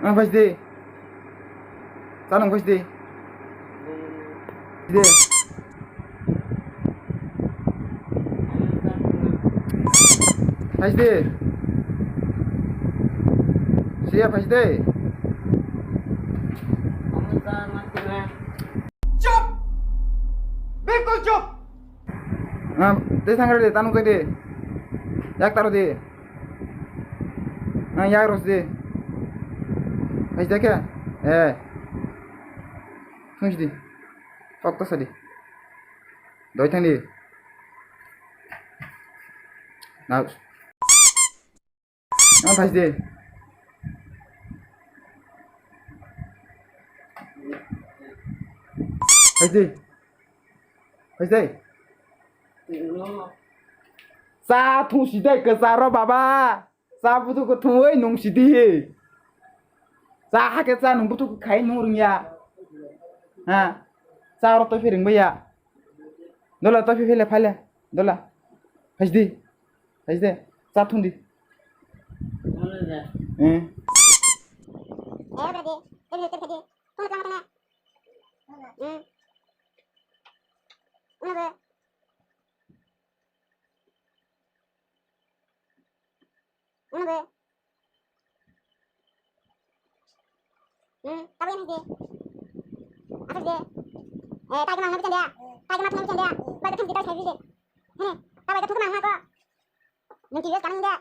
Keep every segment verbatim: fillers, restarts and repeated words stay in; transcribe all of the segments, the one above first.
Ang phaisdi. Chanung phaisdi. Phaisdi. Phaisdi. Siya phaisdi. Chup! Bilkul chup! Tei thang de, tanung tei de. Yak taro de. Ang yak ros de. Phaisdi khe? Eh. Thungsi di. Kok ta sadi. Doi thang di. Na. Na phaisdi. Phaisdi. Phaisdi. Cha thungsi de kwcharo baba. Cha buthuk thungwi nungsi di. Cha hakhe cha nung buthuk khai nung rwngya. Ha. Cha oro to phirwng baya. Dola to phile phale. Dola. Phaisdi. Phaisdi. Cha thungdi. Eh. Ano be. Hmm, tabu yang hide. Apa hide? Eh, tabu yang hide. Tabu yang hide. Tabu yang hide. Hene, tabu yang hide. Nung T V S kanang de.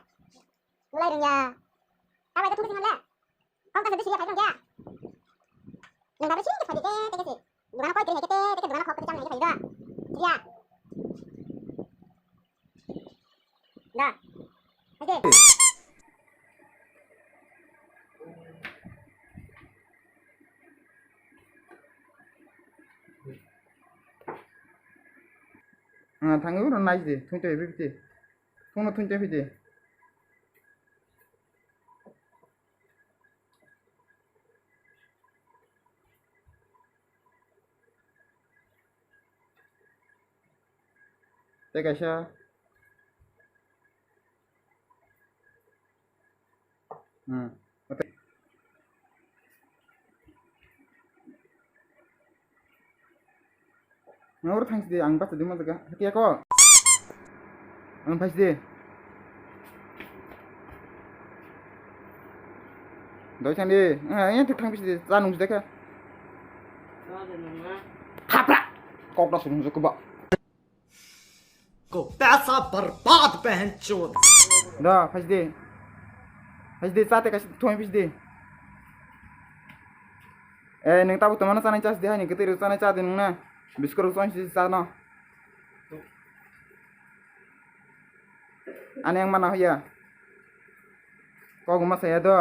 Mulai rung ya. Tabai da thung sing le. Kau kan sedih sih ya, Nung baru sih, tadi teh, teh sih. Gimana kau jadi teh, teh gimana kau kerja lagi, Faida? Iya. Dah. Oke. Ah, thangwi uno nai di, thung tei bibiti. Phone no thun cha phidi. Tei kaisa. Hmm. Nang oro thang sidi, ang bachadi ma jaga. Hati ako. Ang phai sidi. Doi thang di. Ah, yang thang sidi. Chanung sidi ka. Thapra. Kok da sunung jaga ba. Ko paisa barbad, behenchod. Da, phai sidi. Phai sidi, chate kaisa thoi phai sidi. Eh, nung tabuk tomano chanai chas di hai, nung kwtwi rok chanai cha di nung na. Biskut rok choi sidi chano. Ani ang mana hoya. Kok ma saya do.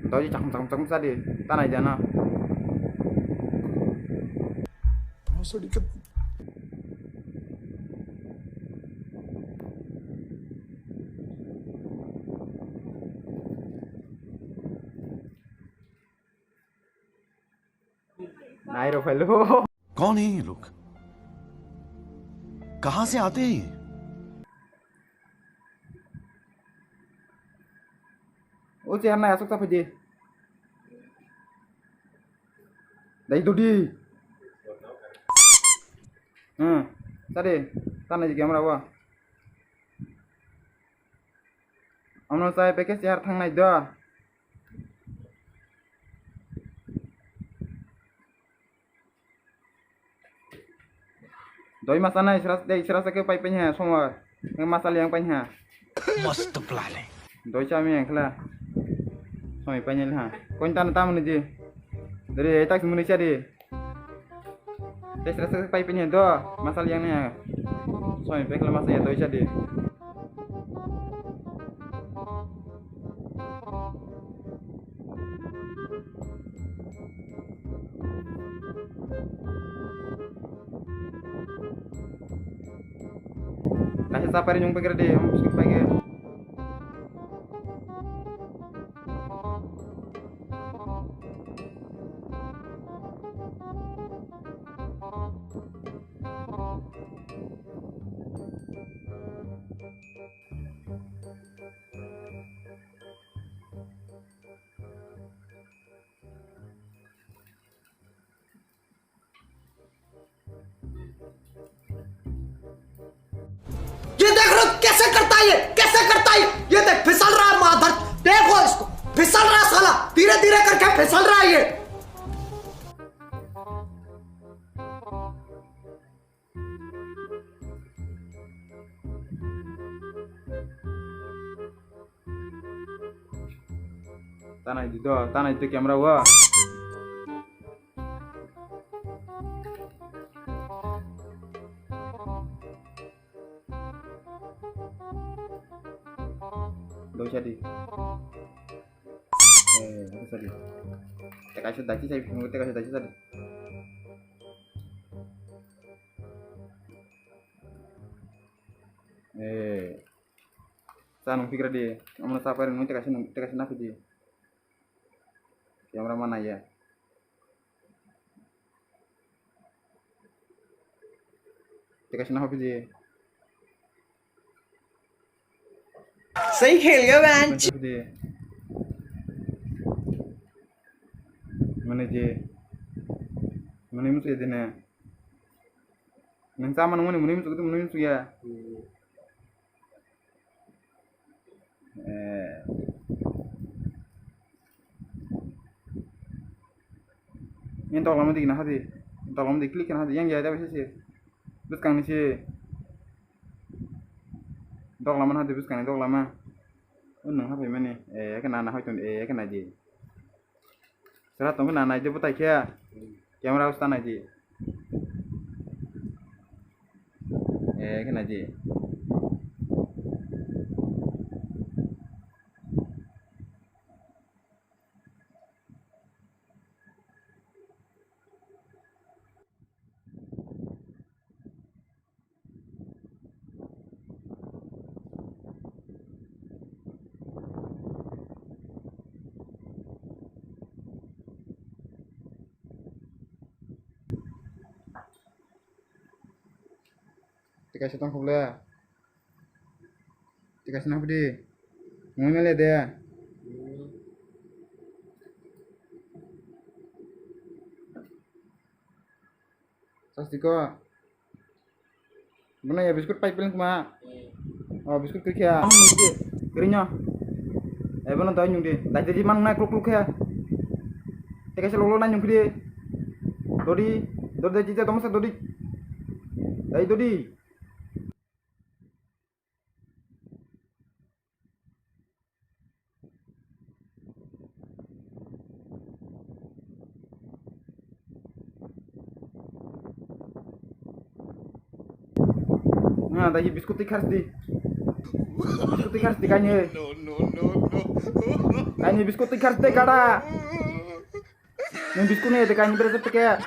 Doi chakam chakam chakam sadi. Tanai jana. Nai ro phai lo. कौन है ये लोग? कहाँ से आते हैं ये? O che hanai asok ta phai di. Dai dudi. Hmm. Tadi. Tanai di camera wa. Amno chai package yar thangnai do. Doi ma chanai sra, dei sra sa ke pai pai ha somar. Nge ma chali yang pai ha. Mast plan hai. Doi cha mi yang khla. Somai pai ha. Koin tan tam ni ji. Dere tak muni cha di. Tei sra sra pai pini do, masal yang ne. Soi pek la masal ya doi cha di. Nasi sapari nyung pekir di, biskut pagi. करता है ये? कैसे करता है ये? ये देख, फिसल रहा है माधर, देखो इसको, फिसल रहा है साला, धीरे धीरे करके फिसल रहा है ये। Tanai di do, tanai di camera o. Doi sadi. Eh, doi sadi. Teka sadi daki sadi, teka sadi daki sadi. Eh. Sa nung pigra di. Amno sa pair nung teka sadi, teka sadi na pidi. Camera mana ya. Teka sadi na pidi. सही खेल गया बहन। Mane je, mane musu ya dine. Nang sama nang mane mane musu, mane musu ya. Eh. Yang tolong mati kena hati, tolong mati klik kena hati, yang ya tapi sih. Bwskang ni se. Dok lama na de bwskang ni dok lama. O nwng ha phaimani. Eh, ekhe nana hoito, eh, ekhe nai di. Sera tong khe nana nai di bwtai khe. Camera o ta nai di. Eh, ekhe nai di. Tikaisa tongkha bwle. Tikaisa nangkhe di. Mui mele de. Sastiko. Bono ya biscuit pipe link ma. Oh, biscuit kiri kya. Kiri nya. Eh, bono dai nyung di. Dai di man na kluk kluk kya. Tikaisa lolo na nyung kiri. Dodi, dodi jija domo sa dodi. Dai dodi. Na, dai biscuit twi khars di. Biscuit twi khars di kaini. No, no, no, no. Kaini biscuit twi khars di kada. Nung biscuit ni de kaini bere teke.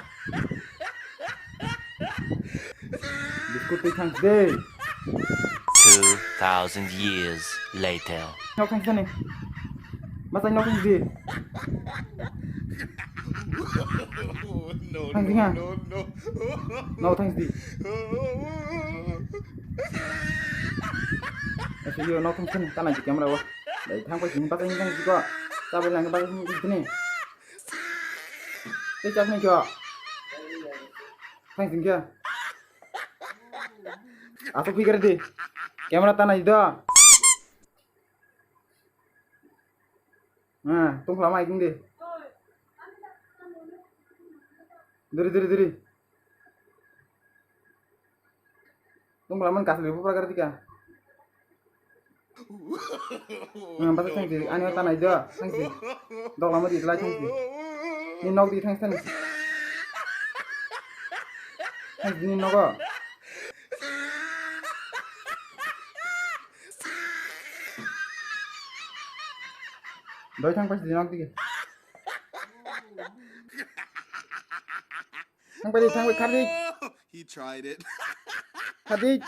Biscuit twi khars di. Two thousand years later. Nok thang sani. Masa nok thang di. Thang di nga. Nok thang di. Ese yo nok thang sani. Tana di camera wo. Dai thang pa sini pa sini thang di ko. Sabe lang pa sini sini. Tei chak ni kyo. Thang sing kya. Asok pikir di. Camera tana di do. Nah, tungkla mai tung di. Duri, duri, duri. Tungkla man kasli bu pragar dika. Nang basa thangsi, ani o tanai do, thangsi. Dok lama di lai thangsi. Ni nok di thangsi thangsi. Thangsi ni nogo. Doi thang pasi di nok digi. Thang pai di, thang pai, khardi. He tried it. Khardi.